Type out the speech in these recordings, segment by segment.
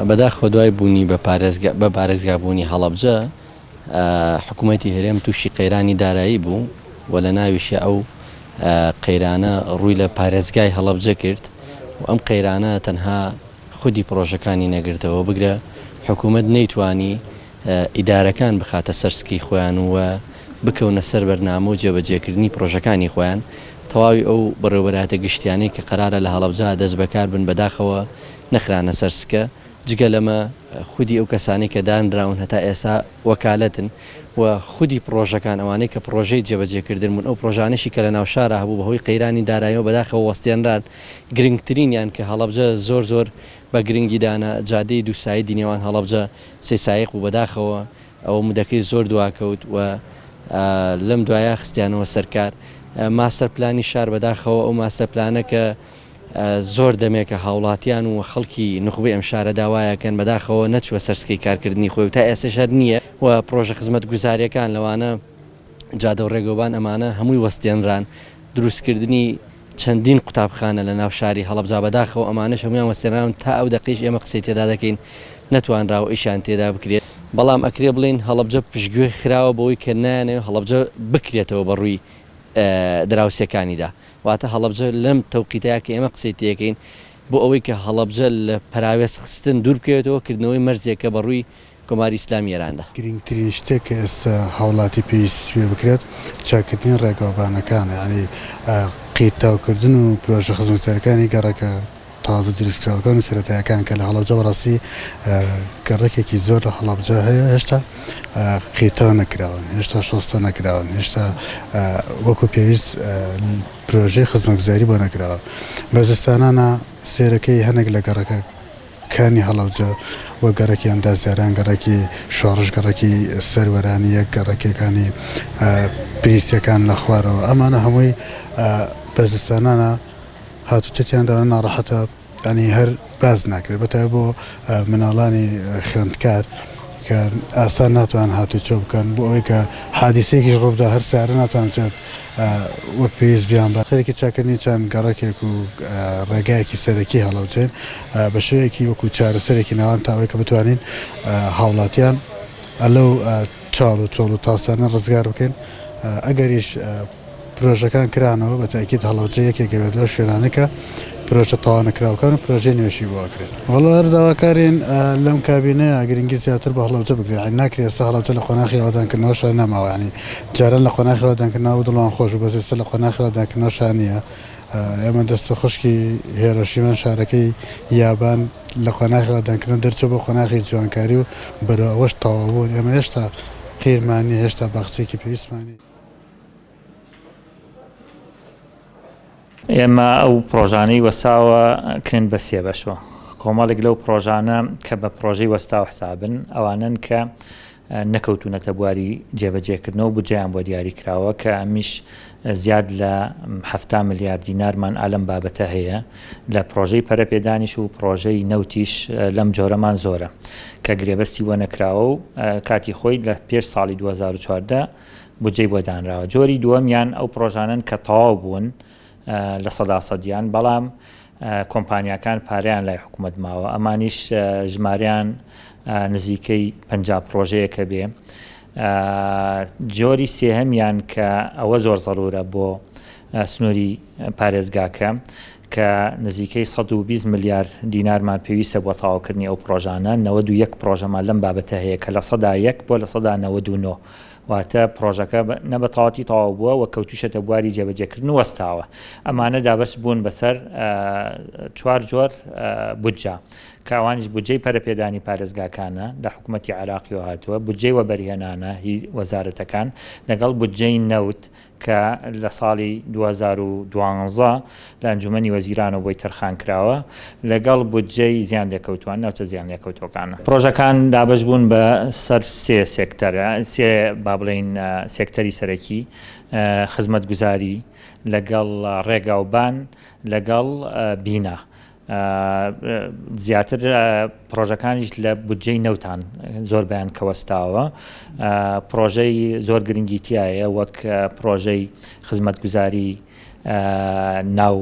بەداخەوە دوای بوونی بە پارێزگا بە پارێزگا بوونی هەڵەبجە حکوومەتی هەرێم تووشی قەیرانی دارایی بوو و لە ناویشی ئەو قەیرانە ڕووی لە پارێزگای هەڵەبجە کرد و ئەم قەیرانە تەنها خودی پڕۆژەکانی نەگرتەوە بگرە حکوومەت نەیتوانی ئیدارەکان بخاتە سەر سکی خۆیان و بکەونە سەر بەرنامە و جێبەجێکردنی پڕۆژەکانی خۆیان، تەواوی ئەو بەڕێوەبەرایەتە گشتیانەی کە قەرارە لە هەڵەبجە دەست بەکار بن بەداخەوە نەخرانە سەر سکە، جگە لەمە خودی ئەو کەسانەی کە دانراون هەتا ئێستا وەکالەتن و خودی پڕۆژەکان ئەوانەی کە پڕۆژەی جێبەجێکردن بوون ئەو پڕۆژانەشی کە لە ناوشارا هەبوو بەهۆی قەیرانی داراییەوە بەداخەوە وەستێنران گرنگترینیان کە هەڵەبجە زۆر زۆر بە گرنگی دانا جادەی دووسایدی نێوان هەڵەبجە سێ سایەق بوو بەداخەوە ئەوە مدەکەی زۆر دواکەوت و لەم دوایە خستیانەوە سەرکار ماستەر پلانی شار بەداخەوە ئەو ماستەر پلانە کە زۆر دەمێکە هاوڵاتیان و خەڵکی نوخبەی ئەم شارە داوایەکەن بەداخەوە نەچووە سەرسکەی کارکردنی خۆی و تا ئێستاش هەر نییە و پرۆژە خزمەتگوزاریەکان لەوانە جادە و ڕێگەوبان ئەمانە هەمووی وەستێنران، دروستکردنی چەندین قوتابخانە لە ناو شاری هەڵەبجە بەداخەوە ئەمانەش هەموویان وەستێنراون تا ئەو دەقەیش ئێمە قسەی تێدا دەکەین نەتوانراوە ئیشیان تێدا بکرێت، بەڵام ئەکرێ بڵێین هەڵەبجە پشتگوێ خراوە بەوەی کە نایانەوێت هەڵەبجە بکرێتەوە بە ڕووی دراوسێکانیدا واتە هەڵەبجە لەم تەوقیتەیا کە ئێمە قسەی تێکەین بۆ ئەوەی کە هەڵەبجە لە پەراوێز خستن دوور بکەوێتەوە کردنەوەی مەرزێکە بە ڕووی کۆماری ئیسلامی ئێراندا. گرینگترین شتێک کە ئێستا هاوڵاتی پێویستی پێ بکرێت چاککردنی ڕێگاوبانەکانە یانی قیرتاوکردن و پرۆژە خزمەتگوزاریەکانی گەڕەکە تازە دروستکراوەکان و سەرەتایەکان کە لە هەڵەبجە بەڕاستی گەڕەکێکی زۆر لە هەڵەبجە هەیە هێشتا قیرتاو نەکراون هێشتا شۆستە نەکراون هێشتا وەکو پێویست پرۆژەی خزمەتگوزاری بۆ نەکراوە بە زستانانە سێرەکەی هەنێک لە گەڕەکە کانی هەڵەبجە وەک گەڕەکی ئەندازیاران، گەڕەکی شۆڕش، گەڕەکی سەروەرانی یەک، گەڕەکیەکانی پریسیەکان لە خوارەوە، ئەمانە هەمووی بە زستانانە هاتوچۆ تیاندا ناڕەحەتە یانی هەر باس ناکرێت بە تایبەت بۆ مناڵانی خوێندکار کە ئاسان ناتوان هاتوچۆ بکەن بۆ ئەوەی کە حادیسەیەکیش ڕووبدا هەر سەیارە ناتوان بچێت وەک پێویست بیان بە خەریکی چاککردنی چەند گەڕەکێک و ڕێگایەکی سەرەکی هەڵەبجەین بە شێوەیەکی وەکو چارەسەرێکی ناوەند تا ئەوەی کە بتوانین هاوڵاتیان لەو چاڵ و چۆڵ و تاسانە ڕزگار بکەین ئەگەریش پرۆژەکان کرانەوە بە تەئکید هەڵەبجە یەکێکە بێت لەو شوێنانەی کە پرۆژە تەواونەکراوەکان و پرۆژەی نوێشی بۆ ئەکرێت. وەڵا هەر داواکارین لەم کابینەیە گرنگی زیاتر بە هەڵەبجە بکرێت یانی ناکرێت ئێستا هەڵەبجە لە قۆناخی ئاوەدانکردنەوەشا نەماوە یانی جاران لە قۆناخی ئاوەدانکردنەوە بوو دڵمان خۆش بوو بەس ئێستا لە قۆناخی ئاوەدانکردنەوەشا نییە ئێمە دەستە خوشکی هێرۆشیمان شارەکەی یابان لە قۆناخی ئاوەدانکردنەوە دەرچووە بۆ قۆناخی جوانکاری و بەرەو ئەوەش تەواو بوون ئێمە هێشتا قیرمان نییە هێشتا باخچەیەکی پێویستمان نییە. ئێمە ئەو پڕۆژانەی وەستاوە کرێن بە سێ بەشەوە کۆمەڵێک لەو پڕۆژانە کە بە پڕۆژەی وەستاو حسابن ئەوانەن کە نەکەوتونەتە بواری جێبەجێکردنەوە بودجەیان بۆ دیاری کراوە کە ئەمیش زیاد لە ه ملیار دینارمان ئالەم بابەتە هەیە لە پرۆژەی پەرەپێدانیش و پرۆژەی نەوتیش لەم جۆرەمان زۆرە کە گرێبەستی بۆ نەکراوە و کاتی خۆی لە پێش ساڵی 2014 بودجەی بۆ دانراوە. جۆری دووەمیان ئەو پڕۆژانەن کە تەواو بوون 100%یان، بەڵام کۆمپانیاکان پارەیان لای حکوومەت ماوە، ئەمانیش ژمارەیان نزیکەی 50 پڕۆژەیەکە بێ. جۆری سێهەمیان کە ئەوە زۆر زەرورە بۆ سنووری پارێزگاکە کە نزیکەی 120 ملیار دینارمان پێویستە بۆ تەواوکردنی ئەو پڕۆژانە، 91 پڕۆژەمان لەم بابەتە هەیە کە 1% بۆ 99% واتە پڕۆژەکە نە بە تەواوەتی تەواو بووە و کەوتووشەتە بواری جێبەجێکردن و وەستاوە. ئەمانە دابەش بوون بەسەر چوار جۆر بودجە کە ئەوانیش بودجەی پەرەپێدانی پارێزگاکانە لە حکوومەتی عێراقیەوە هاتووە، بودجەی وەبەرهێنانە هی وەزارەتەکان لەگەڵ بودجەی نەوت کە لە ساڵی 2012 لە ئەنجومەنی وەزیرانەوە بۆی تەرخان کراوە، لەگەڵ بودجەی زیانلێکەوتووان، ناوچە زیانلێکەوتووەکان. پڕۆژەکان دابەش بوون بە سەر سێ سێکتەر، سێ با بڵێین سێکتەری سەرەکی، خزمەتگوزاری، لەگەڵ ڕێگاوبان، لەگەڵ بینا. زیاتر پڕۆژەکانیش لە بودجەی نەوتان زۆربەیان کە وەستاوە. پڕۆژەی زۆر گرنگی تیایە وەک پڕۆژەی خزمەتگوزاری. ناو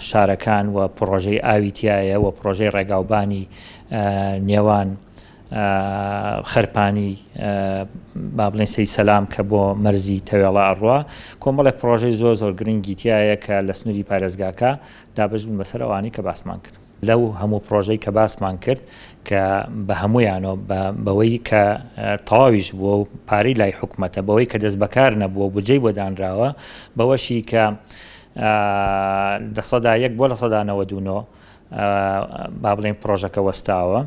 شارەکان و پڕۆژەی ئاوی تیایە و پڕۆژەی ڕێگاوبانی نێوان خەرپانی با بڵێن سەی سەلام کە بۆ مەرزی تەوێڵە ئەڕوا کۆمەڵێک پڕۆژەی زۆر زۆر گرنگی تیایە کە لە سنووری پارێزگاکە دابەش بوون بەسەر ئەوانەی کە باسمان کرد. لەو هەموو پڕۆژەی کە باسمان کرد کە بە هەموویانەوە بە بەوەی کە تەواویش بووە و پارەی لای حکومەتە بەوەی کە دەست بەکار نەبووە و بودجەی بۆ دانراوە بەوەشی کە 1% بۆ 99% با بڵێین پڕۆژەکە وەستاوە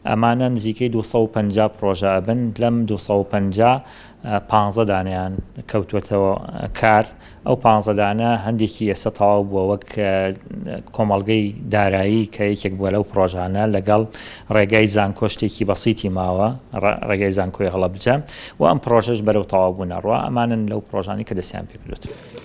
ئەمانە نزیکەی 250 پڕۆژە ئەبن لەم 250 پانزە دانەیان کەوتووەتەوە کار، ئەو پانزە دانە هەندێکی ئێستا تەواو بووە وەک کۆمەڵگەی دارایی کە یەکێک بووە لەو پڕۆژانە لەگەڵ ڕێگای زانکۆ شتێکی بەسیتی ماوە ڕێگای زانکۆی هەڵەبجە و ئەم پڕۆژەش بەرەو تەواو بوون ئەڕوا ئەمانەن لەو پڕۆژانەی کە دەستیان پێکردووە.